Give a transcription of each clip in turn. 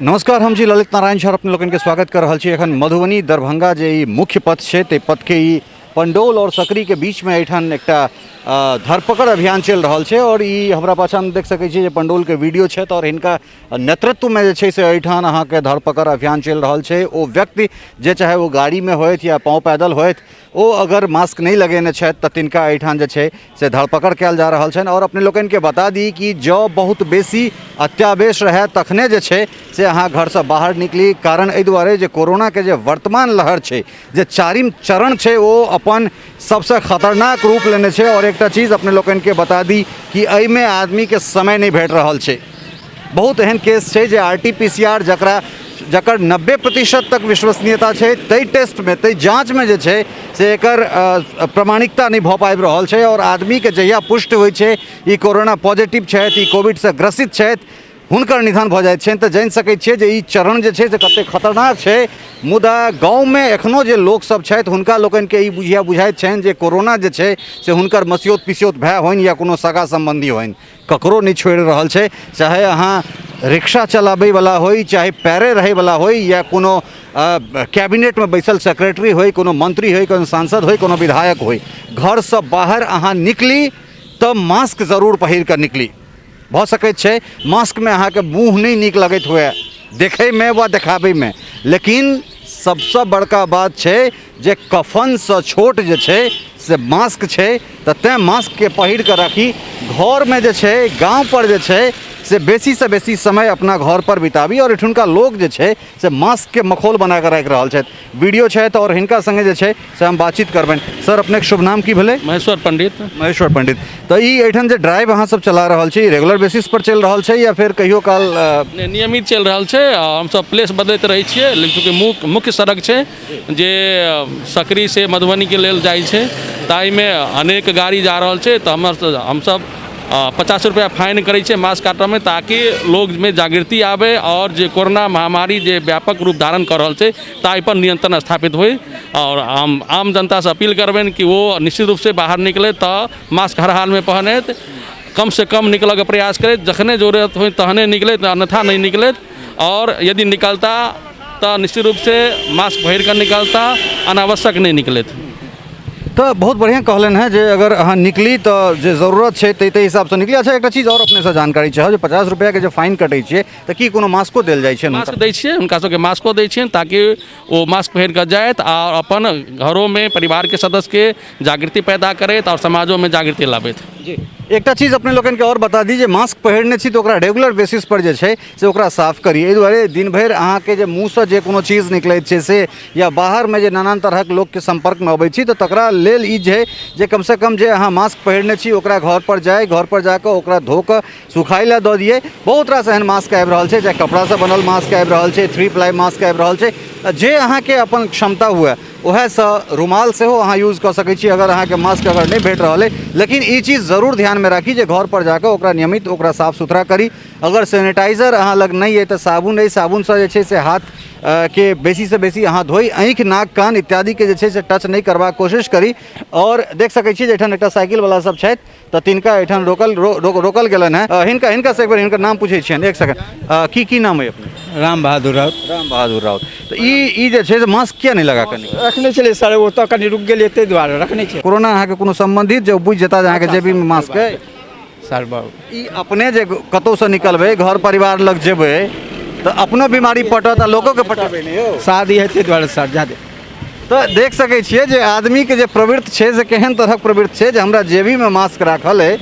नमस्कार, हम छी ललित नारायण झा, अपने लोकनिके स्वागत कर रहल छी। एखन मधुबनी दरभंगा जे ई मुख्य पथ छै, ताहि पथके ई पंडौल और सकरीके बीचमे एहिठाम एकटा धरपकड़ अभियान चलि रहल छै। और ई हमरा पाछाँमे देख सकै छी जे पंडौलके वीडियो छथि और हिनका नेतृत्वमे जे छै से एहिठाम अहाँके धरपकड़ अभियान चलि रहल छै। ओ व्यक्ति जे चाहे ओ गाड़ीमे होथि या पाँव पैदल होथि, ओ अगर मास्क नहि लगेने छथि तऽ तिनका एहिठाम जे छै से धरपकड़ कयल जा रहल छनि। आओर अपने लोकनिके बता दी कि जँ बहुत बेसी अत्यावेश रहए तखने जे छै से अहाँ घरसँ बाहर निकली, कारण एहि दुआरे जे कोरोनाके जे वर्तमान लहर छै, जे चारिम चरण छै, ओ अपन सबसँ खतरनाक रूप लेने छै। आओर एकटा चीज अपने लोकनिके बता दी कि एहिमे आदमीके समय नहि भेट रहल छै। बहुत एहन केस छै जे RT-PCR जकरा जकर 90% तक विश्वसनीयता छै, ताहि टेस्टमे, ताहि जाँचमे जे छै से एकर प्रमाणिकता नहि भऽ पाबि रहल छै। आओर आदमीके जहिया पुष्ट होइ छै ई कोरोना पॉजिटिव छथि, ई कोविडसँ ग्रसित छथि, हुनकर निधन भऽ जाइ छनि। तऽ जानि सकै छियै जे ई चरण जे छै से कतेक खतरनाक छै। मुदा गाँवमे एखनो जे लोकसभ छथि, हुनका लोकनिके ई बुझाइत छनि जे कोरोना जे छै से हुनकर मसियौत पिसियौत भाय होइन या कोनो सगा सम्बन्धी होइन, ककरो नहि छोड़ि रहल छै। चाहे अहाँ रिक्शा चलाबैवला होइ, चाहे पैरे रहैवला होइ, या कोनो कैबिनेटमे बैसल सेक्रेटरी होइ, कोनो मंत्री होइ, कोनो सांसद होइ, कोनो विधायक होइ, घरसँ बाहर अहाँ निकली तऽ मास्क जरूर पहिर कऽ निकली। भऽ सकैत छै मास्कमे अहाँके मुँह नहि नीक लगैत हुए देखैमे वा देखाबैमे, लेकिन सबसँ बड़का बात छै जे कफनसँ छोट जे छै से मास्क छै। तऽ तैँ मास्कके पहिर कऽ राखी। घरमे जे छै, गाँवपर जे छै से बेसीसँ बेसी समय अपना घरपर बिताबी। आओर एठुनका लोक जे छै से मास्कके मखौल बना कऽ राखि रहल छथि। वीडियो छथि आओर हिनका सङ्गे जे छै से हम बातचीत करबनि। सर, अपनेके शुभ नाम की भेलै? महेश्वर पंडित। महेश्वर पंडित। तऽ ई एहिठाम जे ड्राइव अहाँ सब चला रहल छी, रेगुलर बेसिस पर चलि रहल छै या फेर कहियो काल? नहि, नियमित चलि रहल छै। आ हमसब प्लेस बदलैत रहै छियै, लेकिन चूँकि मुख्य सड़क छै जे सकरी से मधुबनीके लेल जाइ छै, ताहिमे अनेक गाड़ी जा रहल छै। तऽ हमर हमसब 50 रुपैआ फाइन करै छियै मास्क काटऽमे, ताकि लोकमे जागृति आबै आओर जे कोरोना महामारी जे व्यापक रूप धारण कऽ रहल छै ताहिपर नियन्त्रण स्थापित होइ। आओर हम आम जनतासँ अपील करबनि कि ओ निश्चित रूपसँ बाहर निकलै तऽ मास्क हर हालमे पहनथि, कमसँ कम निकलऽके प्रयास करथि, जखने जरूरत होइ तहने निकलथि, अन्यथा नहि निकलथि। आओर यदि निकलता तऽ निश्चित रूपसँ मास्क पहिर कऽ निकलता, अनावश्यक नहि निकलथि। तऽ बहुत बढ़िआँ कहलनि हेँ जे अगर अहाँ निकली तऽ जे जरूरत छै ताहि हिसाबसँ निकली। अच्छा, एकटा चीज आओर अपनेसँ जानकारी चाहब जे 50 रुपैआके जे फाइन कटै छियै तऽ की कोनो मास्को देल जाइ छै? मास्क दै छियै, हुनका सबके मास्को दै छियनि, ताकि ओ मास्क पहिर कऽ जाथि आओर अपन घरोमे परिवारके सदस्यके जागृति पैदा करथि आओर समाजोमे जागृति लाबथि। जी, एकटा चीज अपने लोकनिके आओर बता दी जे मास्क पहिरने छी तऽ ओकरा रेगुलर बेसिस पर जे छै से ओकरा साफ करी। एहि दुआरे दिन भरि अहाँके जे मुँहसँ जे कोनो चीज निकलैत छै से, या बाहरमे जे नानान तरहक लोकके सम्पर्कमे अबै छी, तऽ तकरा लेल ई छै जे कमसँ कम जे अहाँ मास्क पहिरने छी ओकरा घरपर जाइ, घरपर जाकऽ ओकरा धो कऽ सुखाइ लए दऽ दियै। बहुत रास एहन मास्क आबि रहल छै, चाहे कपड़ासँ बनल मास्क आबि रहल छै, 3 प्लाइ मास्क आबि रहल छै। जे अहाँके अपन क्षमता हुए उएहसँ रुमाल सेहो अहाँ यूज कऽ सकै छी अगर अहाँके मास्क अगर नहि भेट रहल अइ। लेकिन ई चीज जरूर ध्यानमे राखी जे घरपर जाकऽ ओकरा नियमित ओकरा साफ सुथरा करी। अगर सैनिटाइजर अहाँ लग नहि अइ तऽ साबुन अइ, साबुनसँ जे छै से हाथ के बेसीसँ बेसी अहाँ धोइ, आँखि नाक कान इत्यादिके जे छै से टच नहि करबाक कोशिश करी। आओर देख सकै छी जे एहिठाम एकटा साइकिलवला सब छथि तऽ तिनका एहिठाम रोकल रोकल गेलनि हेँ। हिनकासँ एक बेर हिनकर नाम पूछै छियनि। एक सेकंड, की की नाम अइ अपने? राम बहादुर राउत। राम बहादुर राउत। तऽ ई जे छै से मास्क किया नहि लगा कऽ निकलल? रखने छलियै सर, ओतऽ कनि रुकि गेलियै ताहि दुआरे रखने छियै। कोरोना अहाँके कोनो सम्बन्धित जे बुझि जेता जे अहाँके जेबीमे मास्क अइ? सर बाबू, ई अपने जे कतहुसँ निकलबै, घर परिवार लग जेबै तऽ अपनो बीमारी पटत आ लोकोके पटेबै ने यौ। शादी है ताहि दुआरे सर जादे। तऽ देख सकै छियै जे आदमीके जे प्रवृत्ति छै से केहन तरहक प्रवृत्ति छै जे हमरा जेबीमे मास्क राखल अइ।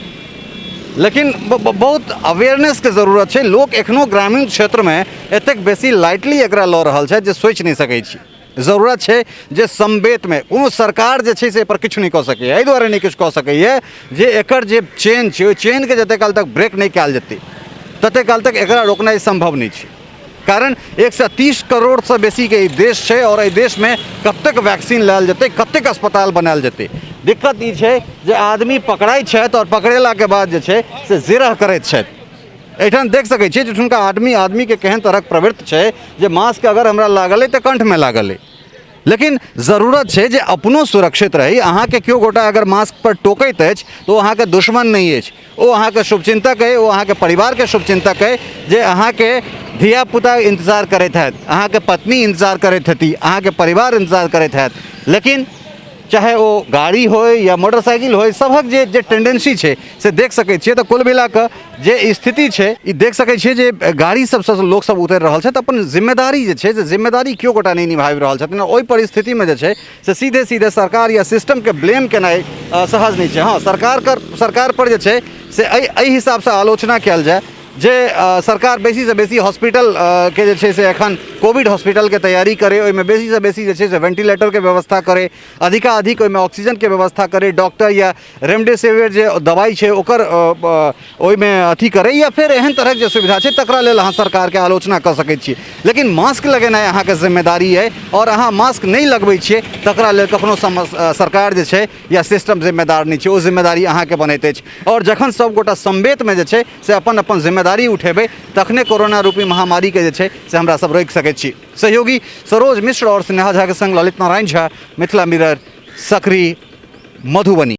लेकिन बहुत अवेयरनेसके जरूरत छै। लोक एखनो ग्रामीण क्षेत्रमे एतेक बेसी लाइटली एकरा लऽ रहल छथि जे सोचि नहि सकै छी। जरूरत छै जे समवेतमे कोनो सरकार जे छै से एहिपर किछु नहि कऽ सकैए। एहि दुआरे नहि किछु कऽ सकैए जे एकर जे चेन छै, ओहि चेनके जतेक काल तक ब्रेक नहि कयल जेतै ततेक काल तक एकरा रोकनाइ सम्भव नहि छै। कारण 130 करोड़सँ बेसीके ई देश छै आओर एहि देशमे कतेक वैक्सीन लायल जेतै, कतेक अस्पताल बनायल जेतै? दिक्कत ई छै जे आदमी पकड़ाइ छथि आओर पकड़ेलाके बाद जे छै से जिरह करैत छथि। एहिठाम देख सकै छियै जे हुनका आदमी आदमीके केहन तरहक प्रवृत्ति छै जे मास्क अगर हमरा लागल अइ तऽ कण्ठमे लागल अइ। लेकिन जरूरत छै जे अपनो सुरक्षित रही। अहाँके केओ गोटा अगर मास्क पर टोकैत अछि तऽ ओ अहाँके दुश्मन नहि अछि, ओ अहाँके शुभचिंतक अइ, ओ अहाँके परिवारके शुभचिंतक अइ, जे अहाँके धियापुता इंतजार करैत हैत, अहाँके पत्नी इंतजार करैत हेती, अहाँके परिवार इंतजार करैत हैत। लेकिन चाहे ओ गाड़ी होय या मोटरसाइकिल होय, सभक जे जे टेंडेंसी छै से देख सकै छियै। तऽ कुल मिला कऽ जे स्थिति छै ई देख सकै छियै जे गाड़ी सबसँ लोकसब उतरि रहल छथि, अपन जिम्मेदारी जे छै से जिम्मेदारी केओ गोटा नहि निभाबि रहल छथिन। ओहि परिस्थितिमे जे छै से सीधे सीधे सरकार या सिस्टमके ब्लेम केनाइ सहज नहि छै। हँ, सरकार पर जे छै से एहि एहि हिसाबसँ आलोचना कयल जाय जे सरकार बेसीसँ बेसी हॉस्पिटल के जे छै से एखन कोविड हॉस्पिटलके तैयारी करै, ओहिमे बेसीसँ बेसी जे छै से वेन्टिलेटरके व्यवस्था करै, अधिकाधिक ओहिमे ऑक्सीजनके व्यवस्था करै, डॉक्टर या रेमडेसिविर जे दवाइ छै ओकर ओहिमे अथी करै, या फेर एहन तरहक जे सुविधा छै तकरा लेल अहाँ सरकारके आलोचना कऽ सकै छी। लेकिन मास्क लगेनाइ अहाँके जिम्मेदारी अइ आओर अहाँ मास्क नहि लगबै छियै, तकरा लेल कखनो सरकार जे छै या सिस्टम जिम्मेदार नहि छै, ओ जिम्मेदारी अहाँके बनैत अछि। आओर जखन सभगोटा समवेतमे जे छै से अपन अपन जिम्मेदारी उठेबै, तखने कोरोना रूपी महामारीके जे छै से हमरा सब रोकि सकै छी। सहयोगी सरोज मिश्र आओर स्नेहा झाके संग ललित नारायण झा, मिथिला मिरर, सकरी, मधुबनी।